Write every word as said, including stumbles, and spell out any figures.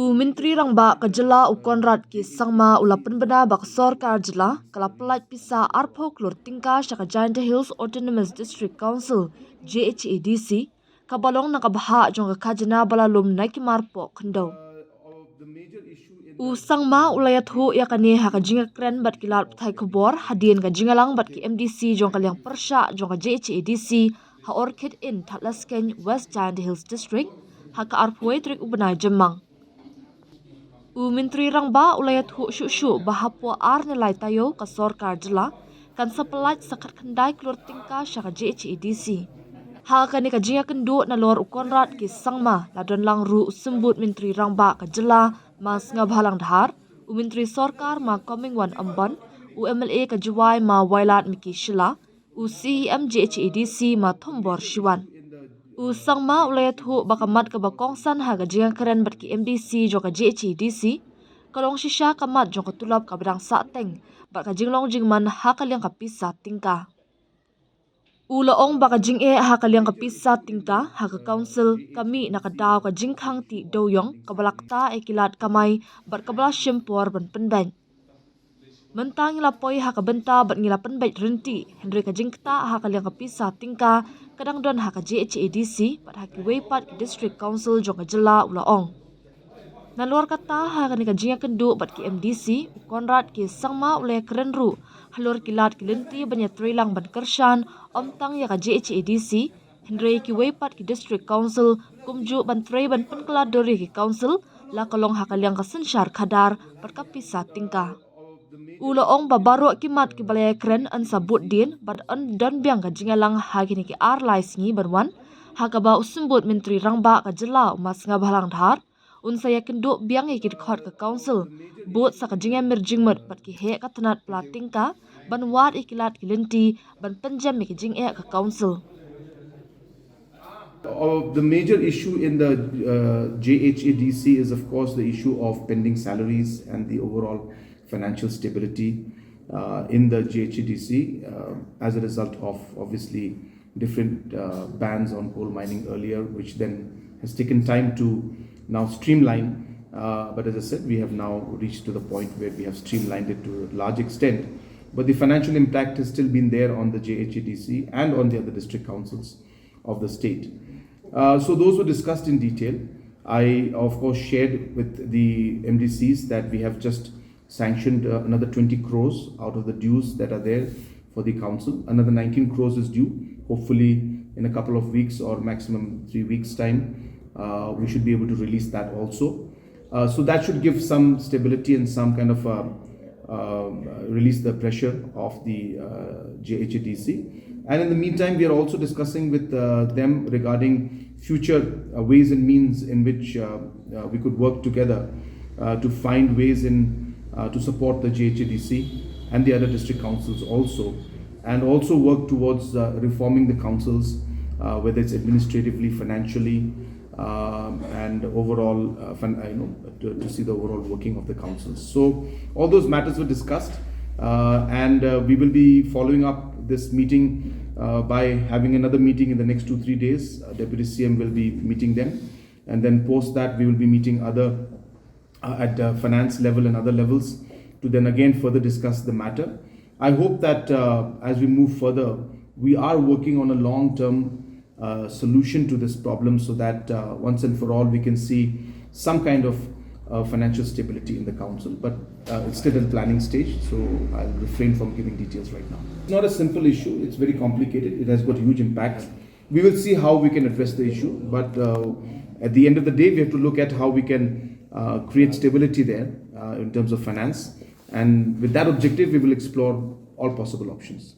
U Myntri Rangbah ka jylla u Conrad K Sangma u la pynbna ba ka sorkar jylla ka la pyllait pisa arphew klur tyngka sha ka Jaintia Hills Autonomous District Council, J H A D C, kaba long na ka bhah jong ka khajna ba la lum na ki mar poh khyndew. U Sangma u la ïathuh ïa kane ha ka jingïakren bad ki lad pathai khubor hadien ka jingïalang bad ki M D C jong ka liang pyrshah jong ka J H A D C ha Orchid Inn, Thadlaskein, West Jaintia Hills District, ha ka arphew tarik u bnai Jymmang. U Myntri Rangbah u la ïathuh shuh shuh ba hapoh ar ne lai taïew ka sorkar jylla kan sa pyllait sa khatkhyndai klur tyngka sha ka J H A D C. Ha kane ka jingïakynduh nalor u Conrad K Sangma la don lang ruh u Symbud Myntri Rangbah ka jylla Ma Sniawbhalang Dhar, u Myntri Sorkar Ma Comingone Ymbon, u M L A ka Jowai Ma Wailadmiki Shylla, u C E M J H A D C Ma Thombor Shiwan. U Sangma u la ïathuh ba ka mat kaba kongsan ha ka jingïakren bad ki M D C jong ka J H A D C ka long shisha ka mat jong ka tulop kaba dang sahteng bad ka jinglong jingman ha ka liang ka pisa tyngka. U la ong ba ka jingeh ha ka liang ka pisa tyngka ha ka council ka mih na ka daw ka jingkhang tih dewïong kaba la ktah ïa ki lad kamai bad kaba la shim por ban pynbeit. Mynta ngi la poi ha ka bynta bad ngi la pynbeit ryntih, hynrei ka jingktah ha ka liang ka pisa tyngka ka dang don ha ka J H A D C bad ha kiwei pat ki district council jong ka jylla, u la ong. Nalor kata, ha kane ka jingïakynduh bad ki M D C, u Conrad K Sangma u la ïakren ruh halor ki lad ki lynti ban ïatreilang ban kyrshan ym tang ïa ka J H A D C hynrei kiwei pat ki district council, kumjuh ban trei ban pynkylla dur ïa ki council la ka long ha ka liang ka synshar khadar bad ka pisa tyngka. U la ong ba baroh ki mat kiba la ïakren yn sa bud dien bad yn don biang ka jingïalang ha kine ki ar lai sngi ban wan, ha kaba u Symbud Myntri Rangbah ka jylla u Ma Sniawbhalang Dhar un sa ïakynduh biang ïa ki dkhot ka council, bud sa ka jingïamir jingmut bad ki heh ka tnat pla tyngka ban wad ïa ki lad ki lynti ban pynjem ïa ki jingeh ka council. Uh, the major issue in the uh, J H A D C is, of course, the issue of pending salaries and the overall financial stability uh, in the J H A D C uh, as a result of, obviously, different uh, bans on coal mining earlier, which then has taken time to now streamline. Uh, but as I said, we have now reached to the point where we have streamlined it to a large extent. But the financial impact has still been there on the J H A D C and on the other district councils of the state. Uh, so those were discussed in detail. I, of course, shared with the M D Cs that we have just sanctioned uh, another twenty crores out of the dues that are there for the council. Another nineteen crores is due. Hopefully, in a couple of weeks or maximum three weeks' time, uh, we should be able to release that also. Uh, so that should give some stability and some kind of uh, uh, release the pressure of the uh, J H A D C. And in the meantime, we are also discussing with uh, them regarding future uh, ways and means in which uh, uh, we could work together uh, to find ways in uh, to support the J H A D C and the other district councils also, and also work towards uh, reforming the councils, uh, whether it's administratively, financially, um, and overall, uh, fin- uh, you know, to, to see the overall working of the councils. So all those matters were discussed, uh, and uh, we will be following up this meeting uh, by having another meeting in the next two three days. Uh, Deputy C M will be meeting them, and then post that we will be meeting other uh, at the finance level and other levels to then again further discuss the matter. I hope that uh, as we move further, we are working on a long-term uh, solution to this problem so that uh, once and for all we can see some kind of uh, financial stability in the council. But uh, it's still in planning stage, so I'll refrain from giving details right now. It's not a simple issue. It's very complicated. It has got huge impacts. We will see how we can address the issue, but uh, at the end of the day, we have to look at how we can uh, create stability there uh, in terms of finance. And with that objective, we will explore all possible options.